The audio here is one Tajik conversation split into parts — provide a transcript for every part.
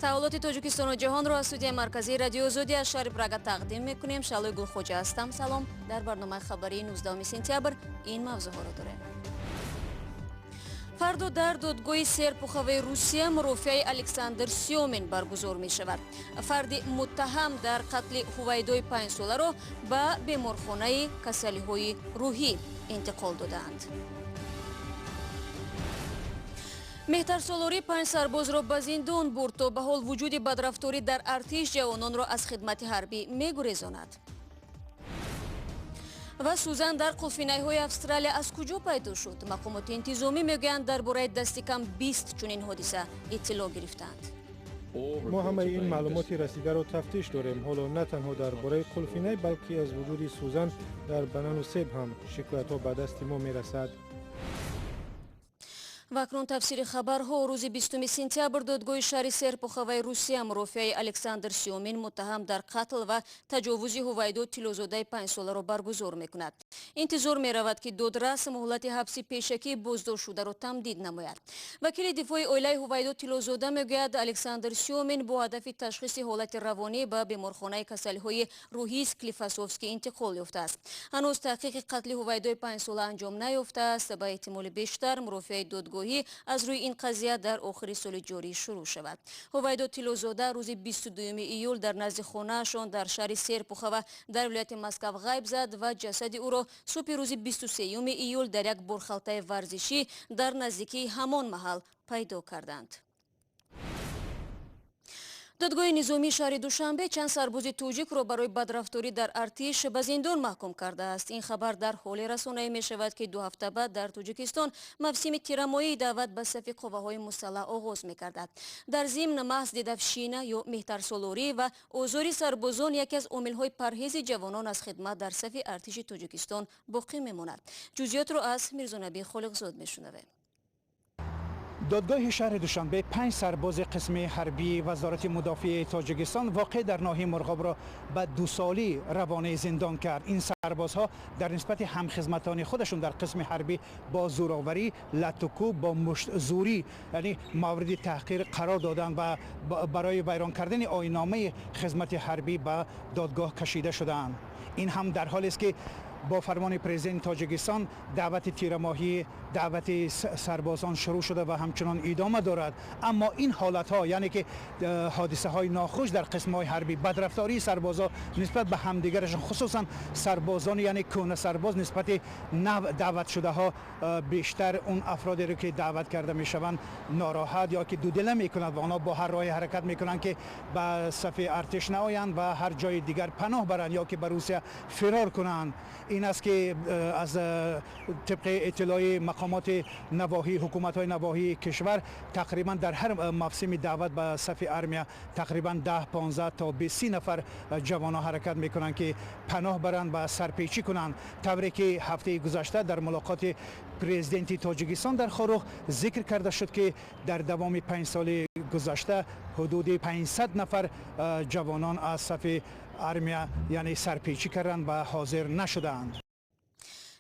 Таҳаввулоти Тоҷикистону ҷаҳонро аз студияи марказии Радиои Озодӣ аз шаҳри Прага тақдим мекунем. Шаълои Гулхоҷа ҳастам. Салом. Дар барномаи хабарии 19 сентябр ин мавзӯъҳоро дорем. Фардо дар додгоҳи Серпуховаи Русия мурофиаи Александр Сёмин баргузор мешавад. Фарди муттаҳам дар қатли Ҳувайдои 5-соларо ба беморхонаи касалиҳои рӯҳӣ интиқол додаанд. Меҳтарсолорӣ панҷ сарбозро ба зиндон бурд. То ба ҳол вуҷуди бадрафторӣ дар артиш ҷавононро аз хидмати ҳарбӣ мегурезонад. Ва сӯзан дар қулфинайҳои Австралия аз куҷо пайдо шуд? Мақомоти интизомӣ мегӯянд, дар бораи дасти кам 20 чунин ҳодиса иттилоъ гирифтаанд. Мо ҳамаи ин маълумоти расидаро тафтиш дорем. Ҳоло на танҳо дар бораи қулфинай, балки аз вуҷуди сӯзан дар банану себ ҳам шикоятҳо ба дасти мо мерасад. Ва акнун тафсири хабарҳо. Рӯзи 20 сентябр додгоҳи шаҳри Серпуховаи Русия мурофиаи Александр Сёмин, муттаҳам дар қатл ва таҷовузи Ҳувайдо Тиллозодаи 5-соларо баргузор мекунад. Интизор меравад, ки додрас муҳлати ҳабси пешакии боздоштшударо тамдид намояд. Вакили дифои оилаи Ҳувайдо Тиллозода мегӯяд, Александр Сёмин бо ҳадафи ташхиси ҳолати равонӣ ба беморхонаи касалиҳои рӯҳии Склифосовский интиқол ёфтааст. Ҳанӯз таҳқиқи қатли Ҳувайдои 5-сола анҷом наёфтааст. Ба эҳтимоли бештар, мурофиаи додгоҳӣ аз рӯи ин қазия дар охири соли ҷорӣ шурӯъ шавад. Ҳувайдо Тиллозода рӯзи 22 июл дар назди хонаашон дар шаҳри Серпухова дар вилояти Москав ғайб зад ва ҷасади ӯро субҳи рӯзи 23 июл дар як борхалтаи варзишӣ дар наздикии ҳамон маҳал пайдо карданд. Додгоҳи низомии шаҳри Душанбе чанд сарбози тоҷикро барои бадрафторӣ дар артиш ба зиндон маҳкум кардааст. Ин хабар дар ҳоле расонаӣ мешавад, ки 2 ҳафта баъд дар Тоҷикистон мавсими тирамоҳии даъват ба сафи қувваҳои мусаллаҳ оғоз мегардад. Дар зимн, маҳз дедовщина ё меҳтарсолорӣ ва озори сарбозон яке аз омилҳои парҳези ҷавонон аз хидмат дар сафи артиши Тоҷикистон боқӣ мемонад. Ҷузъиётро аз Мирзонабӣ Холиқзод мешунавем. Додгоҳи шаҳри Душанбе панҷ сарбози қисми ҳарбии Вазорати мудофиаи Тоҷикистон, воқеъ дар ноҳияи Мурғобро, ба 2 солӣ равонаи зиндон кард. Ин сарбозҳо дар нисбати ҳамхизматони худашон дар қисми ҳарбӣ бо зӯроварӣ, латукӯб, бо муштзӯрӣ, яъне мавриди таҳқир қарор доданд ва барои вайрон кардани оинномаи хизмати ҳарбӣ ба додгоҳ кашида шудаанд. Ин ҳам дар ҳолест, ки бо фармони президенти Тоҷикистон даъвати тирамоҳӣ, даъвати сарбозон шурӯъ шуда ва ҳамчунон идома дорад. Аммо ин ҳолатҳо, яъне ки ҳодисаҳои нохуш дар қисмҳои ҳарбӣ, бадрафтории сарбозо нисбат ба ҳамдигарашон, хусусан сарбозони, яъне кӯҳна сарбоз нисбати нав даъватшудаҳо, бештар он афродеро, ки даъват карда мешаванд, нороҳат ё ки дудила мекунад ва онҳо бо ҳар роҳе ҳаракат мекунанд, ки ба сафи артиш наоянд ва ҳар ҷои дигар паноҳ баранд ё ки ба Русия фирор кунанд. Ин аст, ки аз тибқи иттилои мақомоти навоҳӣ, ҳукуматҳои навоҳии кишвар, тақрибан дар ҳар мавсими даъват ба сафи армия тақрибан 10, 15 то 20 нафар ҷавонон ҳаракат мекунанд, ки паноҳ баранд ва сарпечӣ кунанд. Тавре ки ҳафтаи гузашта дар мулоқоти президенти Тоҷикистон дар Хоруғ зикр карда шуд, ки дар давоми 5 соли гузашта ҳудуди 500 нафар ҷавонон аз сафи армия, яъне сарпечӣ карданд ва ҳозир нашудаанд.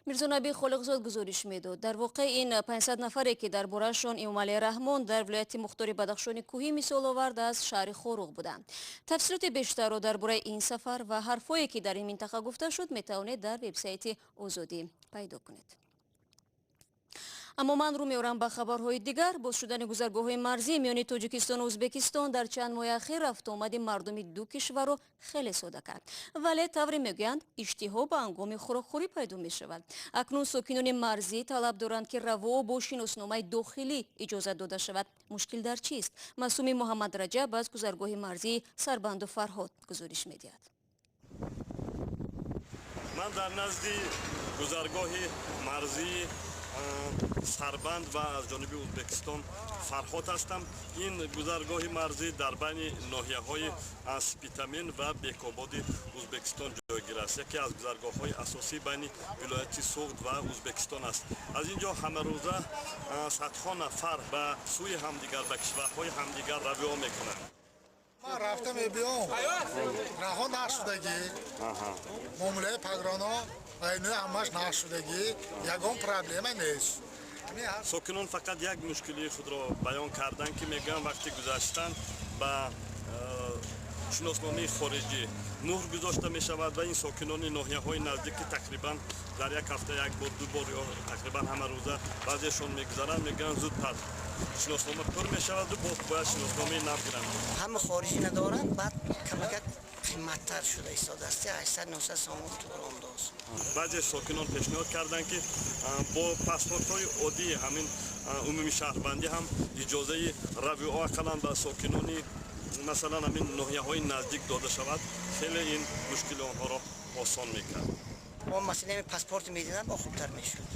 Мирзонаби Холиқзод гузориш медод. Дар воқеъ, ин 500 нафаре, ки дар бораашон Эмомалӣ Раҳмон дар вилояти мухтори Бадахшони кӯҳӣ мисол овард, аз шаҳри Хоруғ буданд. Тафсилоти бештарро дар бораи ин сафар ва ҳарфҳое, ки дар ин минтақа гуфта шуд, метавонед дар вебсайти Озодӣ пайдо кунед. Аммо ман рӯ меорам ба хабарҳои дигар. Боз шудани гузаргоҳҳои марзӣ миёни Тоҷикистону Ӯзбекистон дар чанд моҳи ахир рафтуомади мардуми ду кишварро хеле сода кард, вале тавре мегӯянд, иштиҳо ба ҳангоми хӯрокхӯрӣ пайдо мешавад. Акнун сокинони марзӣ талаб доранд, ки раво бо шиносномаи дохилӣ иҷозат дода шавад. Мушкил дар чист? Маъсуми Муҳаммад Раҷаб аз гузаргоҳи марзии Сарбанду Фарҳод гузориш медиҳад. Ман дар назди гузаргоҳи марзии Сарбанд ва аз ҷониби Ӯзбекистон Фарҳод ҳастам. Ин гузаргоҳи марзӣ дар байни ноҳияҳои Спитамен ва Бекободи Ӯзбекистон ҷойгир аст. Яке аз гузаргоҳҳои асосӣ байни вилояти Суғд ва Ӯзбекистон аст. Аз ин ҷо ҳамарӯза садҳо нафар ба сӯи ҳамдигар, ба кишварҳои ҳамдигар равиё мекунанд. Ман рафта мебиём, раҳо нашудагӣ, муомилаи пограно ва инои ҳамаш нашудагӣ, ягон проблема нест. Сокинон фақат як мушкилии худро баён карданд, ки мегӯянд, вақти гузаштан Ба шиносномаи хориҷӣ муҳр гузошта мешавад ва ин сокинони ноҳияҳои наздик, ки тақрибан дар як ҳафта як бор, ду бор ё тақрибан ҳама рӯза баъзешон мегузаранд, мегӯянд, зудтар шиноснома пур мешаваду боз бояд шиносномаи нав гиранд. Ҳама хориҷӣ надоранд, баъд камакак қиматтар шуда истодааст, 800-900 сомон туромдост. Баъзе сокинон пешниҳод карданд, ки бо паспортҳои оддии ҳамин умумии шаҳрвандӣ ҳам иҷозаи равио ақаллан ба сокинони, масалан, ҳамин ноҳияҳои наздик дода шавад, хеле ин мушкили онҳоро осон мекард. Мо масалан паспорт медидам, бо хубтар мешуд.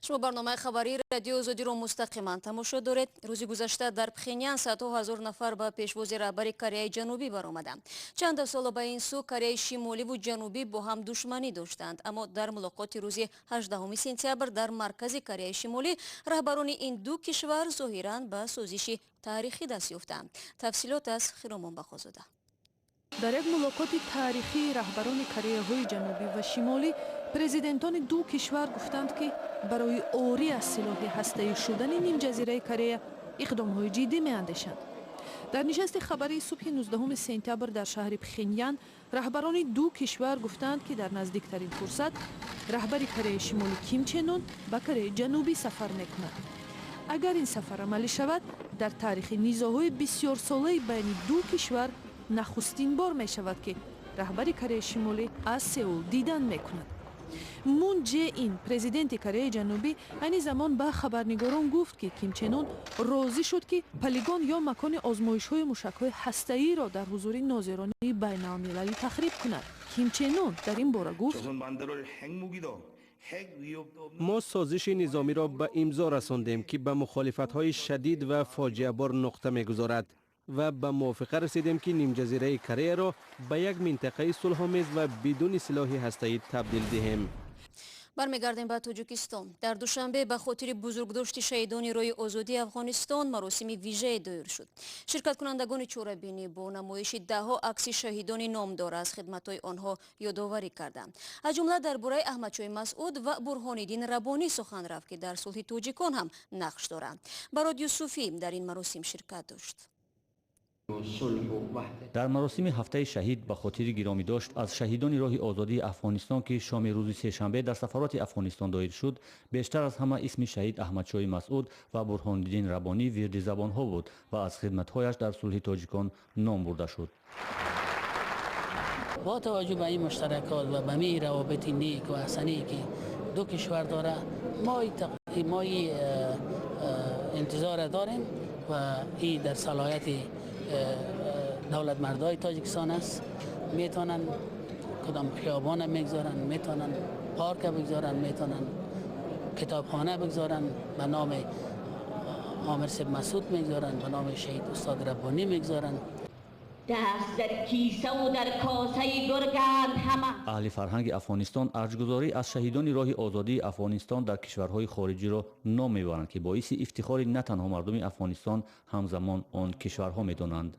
Шумо барномаи хабарии Радиои Озодиро мустақиман тамошо доред. Рӯзи гузашта дар Пхенян садҳо ҳазор нафар ба пешвози раҳбари Кореяи Ҷанубӣ баромаданд. Чанд сола ба ин сӯ Кореяи Шимоливу Ҷанубӣ бо ҳам душманӣ доштанд, аммо дар мулоқоти рӯзи 18 сентябр дар маркази Кореяи Шимолӣ раҳбарони ин ду кишвар зоҳиран ба созиши таърихӣ даст ёфтанд. Тафсилот аз Хиромон Бақозода. Дар як мулоқоти таърихии раҳбарони Кореяҳои Ҷанубӣ ва Шимолӣ президентони ду кишвар гуфтанд, ки барои орӣ аз силоҳи ҳастаӣ шудани нимҷазираи Корея иқдомҳои ҷиддӣ меандешанд. Дар нишасти хабарии субҳи 19 сентябр дар шаҳри Пхенян раҳбарони ду кишвар гуфтанд, ки дар наздиктарин фурсат раҳбари Кореяи Шимолӣ Ким Чен Ун ба Кореяи Ҷанубӣ сафар мекунад. Агар ин сафар амалӣ шавад, дар таърихи низоъҳои бисёрсолаи байни ду кишвар нахустин бор мешавад, ки раҳбари Кореяи Шимолӣ аз Сеул дидан мекунад. Мун Ҷе Ин, президенти Кореяи Ҷанубӣ, айни замон ба хабарнигорон гуфт, ки Ким Чен Ун розӣ шуд, ки полигон ё макони озмоишҳои мушакҳои ҳастаиро дар ҳузури нозирони байналмилалӣ тахриб кунад. Ким Чен Ун дар ин бора гуфт: Мо созиши низомиро ба имзо расондем, ки ба мухолифатҳои шадид ва фоҷиабор нуқта мегузорад, ва ба мувофиқа расидем, ки нимҷазираи Кореяро ба як минтақаи сулҳомез ва бидуни силоҳи ҳастаӣ табдил диҳем. Бармегардем ба Тоҷикистон. Дар Душанбе ба хотири бузургдошти шаҳидони роҳи озодии Афғонистон маросими вижае доир шуд. Ширкаткунандагони чорабинӣ бо намоиши даҳҳо акси шаҳидони номдор аз хидматҳои онҳо ёдоварӣ карданд. Аз ҷумла дар бораи Аҳмадшоҳи Масъуд ва Бурҳониддин Рабонӣ сухан рафт, ки дар сулҳи тоҷикон ҳам нақш доранд. Барод Юсуфӣ дар ин маросим ширкат дошт. Дар маросими ҳафтаи шаҳид ба хотири гиромӣ дошт аз шаҳидони роҳи озодии Афғонистон, ки шоми рӯзи сешанбе дар сафорати Афғонистон доир шуд, бештар аз ҳама исми шаҳид Аҳмадшоҳи Масъуд ва Бурҳониддин Рабонӣ вирди забонҳо буд ва аз хидматҳояш дар сулҳи тоҷикон ном бурда шуд. Бо таваҷҷӯҳ ба ин муштаракот ва ба ин равобити нек ва ҳасанае, ки ду кишвар дора, мо интизора дорем ва ин дар салоҳияти давлатмардои Тоҷикистон аст. Метавонанд кадом хиёбона мегузоранд, метавонанд парка бигузоранд, метавонанд китобхона бигузоранд, ба номи Омир Сиб Масуд мегузоранд, ба номи шаҳид устод Раббонӣ мегузоранд. Даст дар кисаву дар косаи гурганд ҳама. Аҳли фарҳанги Афғонистон арҷгузорӣ аз шаҳидони роҳи озодии Афғонистон дар кишварҳои хориҷиро ном мебаранд, ки боиси ифтихори на танҳо мардуми Афғонистон, ҳамзамон он кишварҳо медонанд.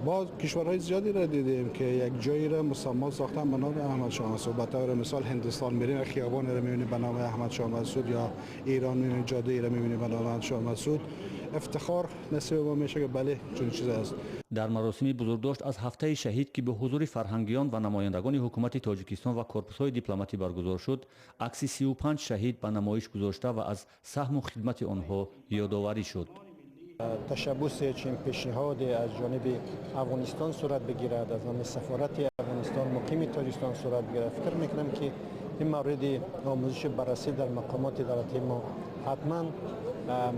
ما کشورهای زیادی را دیدیم که یک جایی را مسما ساختن به نام احمد شاه مسعود. به طور مثال هندوستان میریم، خیابان را میبینیم به نام احمد شاه مسعود، یا ایران میبینیم، جاده ای را میبینیم به نام احمد شاه مسعود. افتخار نصیب ما میشه که بله، چنین چیز است. Дар маросими бузургдошт аз ҳафтаи шаҳид, ки бо ҳузури фарҳангиён ва намояндагони ҳукумати Тоҷикистон ва корпусҳои дипломатӣ баргузор шуд, акси 35 шаҳид ба намоиш гузошта ва аз саҳму хидмати онҳо ёдоварӣ шуд. Ташаббусе чунин пешниҳоде аз ҷониби Афғонистон сурат бигирад, аз номи сафорати Афғонистон муқими Тоҷикистон сурат бигирад, фикр мекунам, ки ин мавриди омӯзиши баррасӣ дар мақомоти давлатии мо ҳатман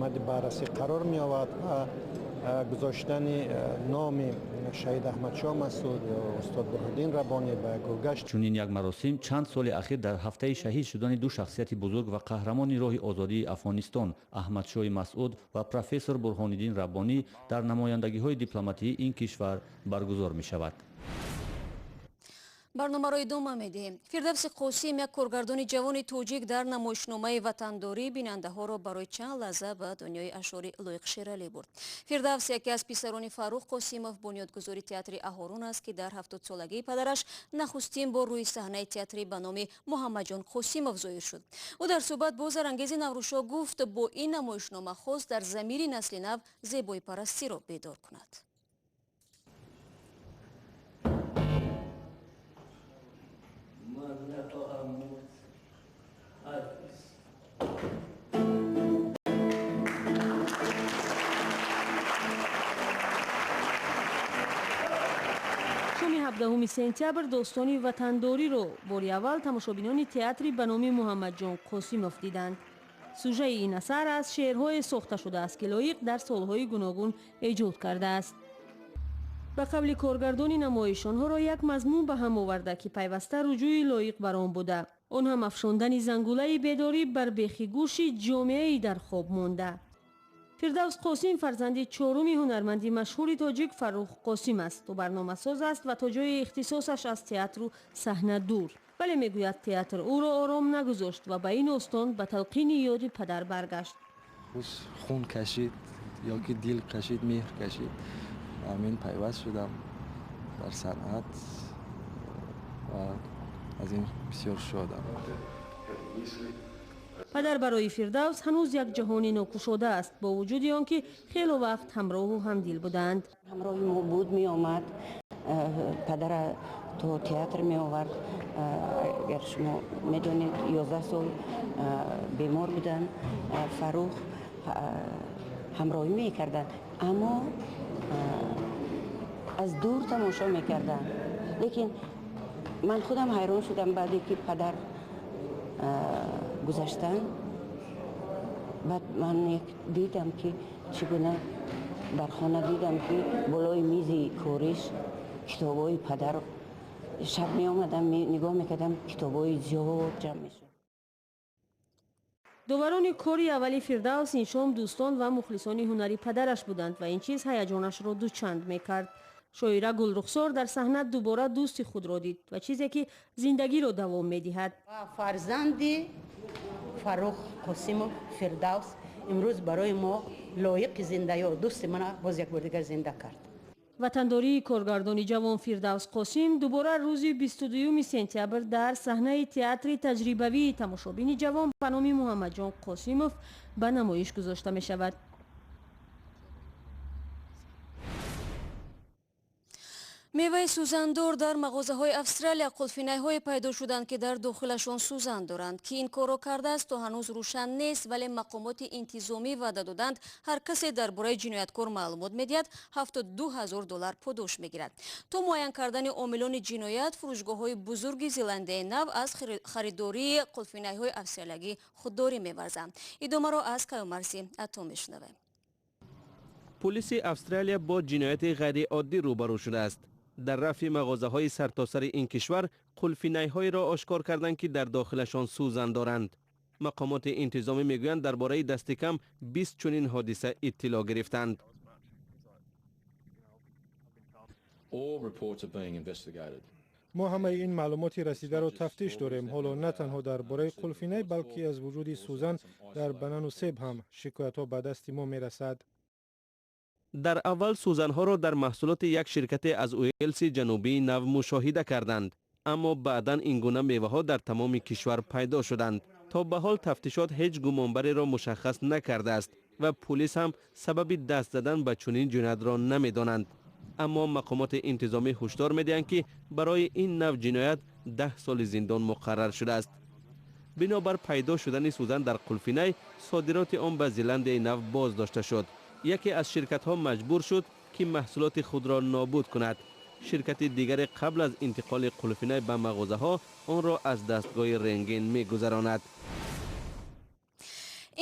мавриди баррасӣ қарор меёбад ва гузоштани номи шаҳид Аҳмадшоҳ Масуд ё устод Бурҳониддин Рабонӣ ба гулгашт. Чунин як маросим чанд соли ахир дар ҳафтаи шаҳид шудани ду шахсияти бузург ва қаҳрамони роҳи озодии Афғонистон, Аҳмадшоҳи Масъуд ва профессор Бурҳониддин Раббонӣ, дар намояндагиҳои дипломатии ин кишвар баргузор мешавад. Барномаро идома медиҳем. Фирдавси Қосим, як коргардони ҷавони тоҷик, дар намоишномаи ватандорӣ бинандаҳоро барои чанд лаҳза ба дунёи ашъори Лоиқ Шералӣ бурд. Фирдавс яке аз писарони Фаррух Қосимов, бунёдгузори театри Аҳорун аст, ки дар 70-солагии падараш нахустин бор рӯи саҳнаи театри ба номи Муҳаммадҷон Қосимов зоҳир шуд. Ӯ дар суҳбат бо Зарангези Наврӯзшоҳ гуфт, бо ин намоишнома хост дар замири насли нав зебоипарастиро бедор кунад. Шоми 17 сентябр достони ватандориро бори аввал тамошобинони театри ба номи Муҳаммадҷон Қосимов диданд. Сужаи ин асар аз шеърҳое сохта шудааст, ки Лоиқ дар солҳои гуногун эҷод кардааст. Ба қавли коргардони намоиш, онҳоро як мазмун ба ҳам оварда, ки пайваста руҷӯи Лоиқ бар он буда. Он ҳам афшондани зангулаи бедорӣ бар бехи гӯши ҷомеаи дар хоб монда. Фирдавс Қосим фарзанди чоруми ҳунарманди машҳури тоҷик Фаррух Қосим аст. Ӯ барномасоз аст ва то ҷои ихтисосаш аз театру саҳна дур. Вале мегӯяд, театр ӯро ором нагузошт ва ба ин остон ба талқини ёди падар баргашт. Хун кашид ё ки дил кашид, меҳр кашид. Амин пайваст шудам дар санъат ва аз ин бисёр шодам. Падар барои Фирдавс ҳанӯз як ҷаҳони нокушода аст, бо вуҷуди он ки хело вақт ҳамроҳу ҳамдил буданд. Ҳамроҳи мо буд, меомад, падара то театр меовард. Агар шумо медонед, 11 сол бемор буданд. Фаррух ҳамроҳӣ мекарданд, аммо аз дур тамошо мекарданд. Лекин ман худам ҳайрон шудам, баъде ки падар гузаштанд, баъд ман дидам, ки чӣ гуна дар хона дидам, ки болои мизи кориш китобҳои падар. Шаб меомадам, нигоҳ мекардам, китобҳои зиёд ҷамъ мешуд. Доварони кори аввали Фирдавс ин шом дӯстон ва мухлисони ҳунари падараш буданд ва ин чиз ҳаяҷонашро дучанд мекард. Шоира Гулрухсор дар саҳна дубора дӯсти худро дид ва чизе ки зиндагиро давом медиҳад. Фарзанди Фаррух Қосимов Фирдавс имрӯз барои мо лоиқи зиндаёд, дӯсти мана боз як бор дигар зинда кард. Ватандории коргардони ҷавон Фирдавс Қосим дубора рӯзи 22 сентябр дар саҳнаи театри таҷрибавии тамошобини ҷавон ба номи Муҳаммадҷон Қосимов ба намоиш гузошта мешавад. Меваи сӯзандор дар мағозаҳои Австралия қулфинайҳое пайдо шуданд, ки дар дохилашон сӯзан доранд. Ки ин корро кардааст, то ҳанӯз рӯшан нест, вале мақомоти интизомӣ ваъда доданд, ҳар касе дар бораи ҷинояткор маълумот медиҳад, 72 ҳазор доллар подош мегирад. То муайян кардани омилони ҷиноят, фурӯшгоҳҳои бузурги Зеландияи Нав аз харидории қулфинайҳои австралиягӣ худдорӣ меварзанд. Идомаро аз Каюмарси Ато мешунавем. Полиси Австралия бо ҷинояти ғайриоддӣ рӯбарӯ шудааст. Дар рафи мағозаҳои сартосари ин кишвар қулфинайҳоеро ошкор карданд, ки дар дохилашон сӯзан доранд. Мақомоти интизомӣ мегӯянд, дар бораи дасти кам 20 чунин ҳодиса иттилоъ гирифтанд. Мо ҳамаи ин маълумоти расидаро тафтиш дорем. Ҳоло на танҳо дар бораи қулфинай, балки аз вуҷуди сӯзан дар банану себ ҳам шикоятҳо ба дасти мо мерасад. Дар аввал сӯзанҳоро дар маҳсулоти як ширкате аз Уэлси ҷанубии нав мушоҳида карданд, аммо баъдан ин гуна меваҳо дар тамоми кишвар пайдо шуданд. То ба ҳол тафтишот ҳеҷ гумонбареро мушаххас накардааст ва пулис ҳам сабаби даст задан ба чунин ҷиноятро намедонанд. Аммо мақомоти интизомӣ ҳушдор медиҳанд, ки барои ин нав ҷиноят 10 соли зиндон муқаррар шудааст. Бинобар пайдо шудани сӯзан дар қулфинай, содироти он ба Зеландияи Нав боздошта шуд. Яке аз ширкатҳо маҷбур шуд, ки маҳсулоти худро нобуд кунад. Ширкати дигаре қабл аз интиқоли қулфинай ба мағозаҳо онро аз дастгоҳи рентген мегузаронад.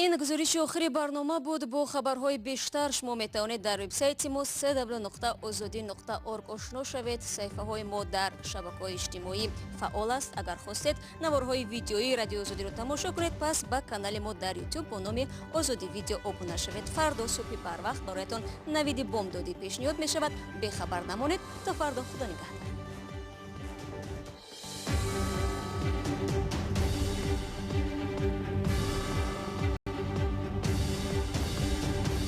Ин гузориши охири барнома буд. Бо хабарҳои бештар шумо метавонед дар вебсайти мо cw.ozodi.org ошно шавед. Саҳифаҳои мо дар шабакаҳои иҷтимоӣ фаъол аст. Агар хостед наворҳои видеоии Радиои Озодиро тамошо кунед, пас ба канали мо дар YouTube бо номи Озодӣ Видео обуна шавед. Фардо субҳи барвақт бароятон навиди бомдодӣ пешниҳод мешавад. Бехабар намонед. То фардо, Худо нигаҳдор.